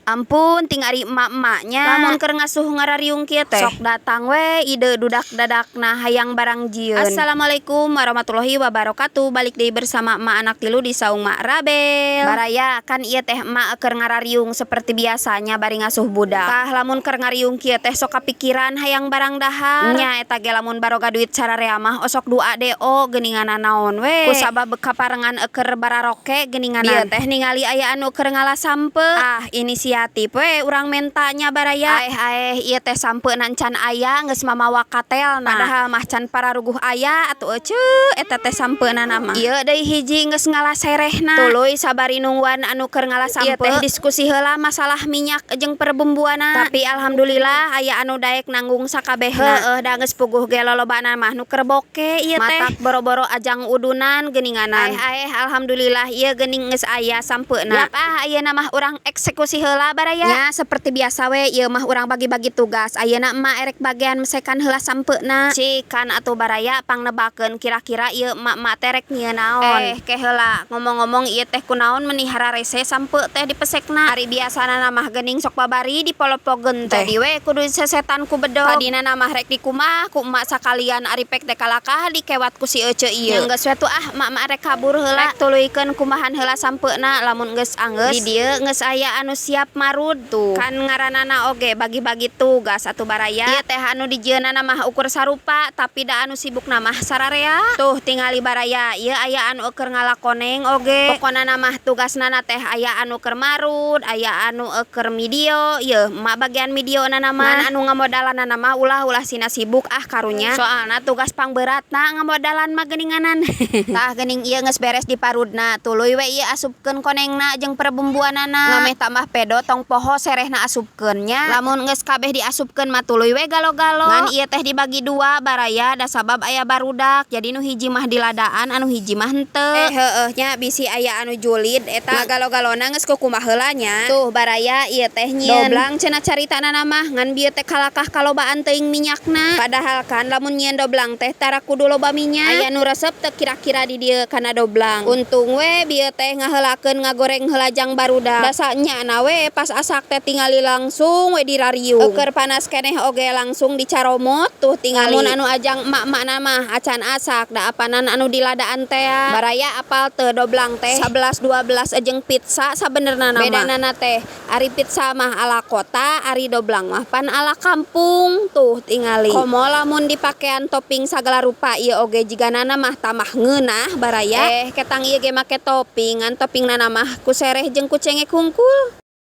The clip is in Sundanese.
Ampun ting ari emak-emaknya. Lamun keur ngasuh ngarariung kieu teh sok datang we ide dudak dadakna hayang barang jieun. Assalamualaikum warahmatullahi wabarakatuh. Balik deui bersama emak anak tilu di saung Mak Rabel. Baraya kan ieu teh emak keur ngarariung seperti biasanya bari ngasuh budak. Tah, lamun keur ngariung kieu teh sok kapikiran hayang barang dahar. Nya eta ge lamun baroga duit sararea mah osok dua do geuningan naon we. Kusabab kaparengan eukeur bararoke geuningan. Ieu teh ningali aya anu keur ngala sampeu. Ah, inisiatif we urang mentanya, baraya. Aeh aeh, ieu teh sampeuna can aya geus mamawa katelna. Padahal mah can pararuguh aya atuh eceu eta teh sampeuna mah. Ieu deui hiji geus ngala serehna. Tuluy sabari nungguan anu keur ngala sampeu. Ieu teh diskusi heula masalah minyak jeung perbumbuanna. Tapi alhamdulillah aya anu daek nanggung sakabeh. Heueuh, da geus puguh ge lolobana mah nu keur boke ieu teh. Matak boro-boro ajang udunan geuninganan. Aeh aeh, alhamdulillah ieu geuning geus aya sampeuna. Yap ah, ayeuna mah urang eksekusi heula, baraya. Nya seperti biasa we ieu mah urang bagi-bagi tugas. Ayeuna emak erek bagian mesekan heula sampeuna. Cikan atuh, baraya, pangnebakeun kira-kira ieu emak-emak teh rek nyieun naon. Eh, ke heula, ngomong-ngomong ieu teh kunaon meuni hararese sampeu teh dipesekna? Ari biasana mah geuning sok babari dipolopogeun teh. Jadi we kudu disesetan ku bedog. Tadina mah rek dikumah ku emak sakalian, ari pek teh kalakah dikewat ku si ece ieu. Nya geus we tuh ah, emak-emak rek kabur heula. Rek tuluykeun kumahan heula sampeuna. Lamun geus anggeus, di dieu geus aya anu siap marud tuh. Kan ngaranana oge bagi-bagi tugas atuh, baraya. Ieu teh anu dijieunana mah ukur sarupa, tapi da anu sibukna mah sararea. Tuh tingali, baraya, ieu aya anu eueur ngala koneng oge. Pokona mah tugasna teh aya anu keur marud, aya anu keur video. Ieu emak bagian videona mah. Ngan anu ngamodalanana mah ulah ulah sina sibuk ah, karunya. Soalna tugas pangberatna ngamodalan mah geuninganan. Tah, geuning ieu geus beres diparudna, tuluy we ieu asupkeun konengna jeung perbumbuanana. Ngameh tambah pedo, tong poho serehna asupkeun nya. Lamun geus kabeh diasupkeun mah tuluy we galo-galo. Ngan ieu teh dibagi dua, baraya, da sabab aya barudak. Jadi nu hiji mah diladaan, anu hiji mah henteu. Eh, heueuh nya, bisi aya anu julid eta ngagalo-galona geus kukumaha heula nya. Tuh, baraya, ieu teh nyieun doblang cenah caritana mah, ngan bieu teh kalakah kalobaan teuing minyakna. Padahal kan lamun nyieun doblang teh tara kudu loba minyak. Aya nu resep teu kira-kira di dieu kana doblang? Untung we bieu teh ngaheulakeun ngagoreng heula jang barudak. Da sanyana we pas asak teh tingali langsung we dirariung. Eueur panas keneh oge langsung dicaromot, tuh tingali. Lamun anu ajang emak-emakna mah acan asak, da apanan anu diladaan teh. Baraya apal teu, doblang teh 11 12 jeung pizza sabenerna mah. Bedanana teh ari pizza mah ala kota, ari doblang mah pan ala kampung, tuh tingali. Komo lamun dipakean topping sagala rupa ieu oge jiganana mah tambah ngeunah, baraya. Eh, ketang ieu ge make topping, ngan toppingnana mah ku sereh jeung ku cengek hungkul.